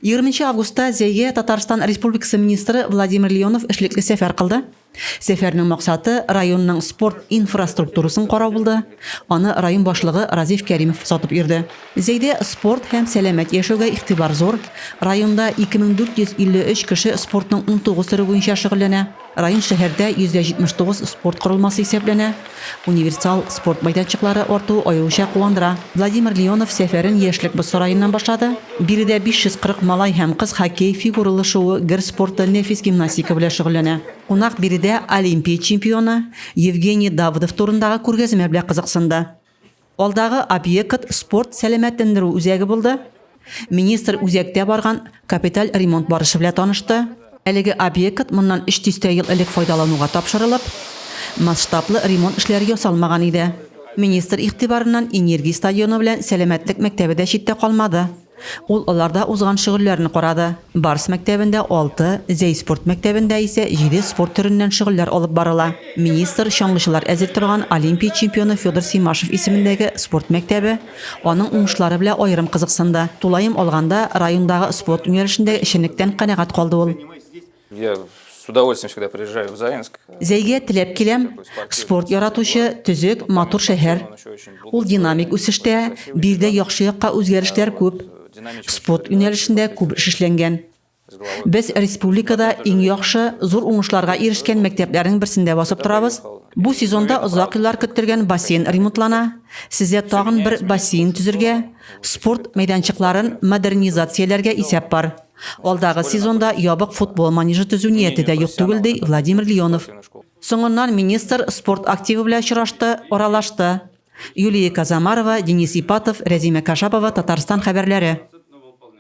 20 августта Зәйгә Татарстан Республикасы министры Владимир Леонов эшлекле сәфәр кылды. Сәфәрнең максаты районның спорт инфраструктурасын карау булды. Аны район башлыгы Разиф Кәримов озатып йөрде. Зәйдә спорт һәм сәламәт яшәүгә игътибар зур. Районда 2453 кеше спортның 19 төре буенча шөгыльләнә. Район-шәһәрдә 179 спорт корылмасы исәпләнә. Универсал спорт мәйданчыклары артуы аеруча куандыра. Владимир Леонов сәфәрен Яшьлек боз сараеннан башлады. Биредә 540 малай һәм кыз хоккей, фигуралы шуу, гер спорты, нәфис гимнастика белән шөгыльләнә. Кунак биредә Олимпия чемпионы Евгений Давыдов турындагы күргәзмә белән кызыксынды. Алдагы объект спорт сәламәтләндерү үзәге булды. Министр үзәктә барган капиталь ремонт барышы белән танышты. Әлеге объект моннан өч дистә ел элек файдалануга тапшырылып, масштаблы ремонт эшләре ясалмаган иде. Министр игътибарыннан Энергия стадионы белән Сәламәтлек мәктәбе дә читтә калмады. Ул аларда узган шөгыльләрне карады. Барс мәктәбендә, алты, Зәй спорт мәктәбендә исә җиде спорт төреннән шөгыльләр алып барыла. Министр чаңгычылар әзер торган Олимпия чемпионы Федор Симашев исемендәге спорт мәктәбе, аның уңышлары белән аерым кызыксынды. Тулаем алганда, райондагы спорт юнәлешендәге эшчәнлектән канәгать калды ул. Я с удовольствием всегда приезжаю в Заинск. Зәйгә теләп киләм. Спорт яратучы, төзек, матур шәһәр. Ул динамик үсештә, биредә яхшы якка үзгәрешләр күп. Спорт юнәлешендә күп эш эшләнгән. Без республикада иң яхшы, зур уңышларга ирешкән мәктәпләрнең берсендә басып торабыз. Бу сезонда озак еллар көттергән бассейн ремонтлана. Сездә тагын бер бассейн төзергә, спорт мәйданчыкларын модернизацияләргә исәп бар. Алдагы сезонда ябык футбол манежы төзү нияте дә юк түгел, ди Владимир Леонов. Соңыннан министр спорт активы белән очрашты, аралашты. Юлия Казамарова, Денис Ипатов, Рәзимә Кашапова, Татарстан хәбәрләре.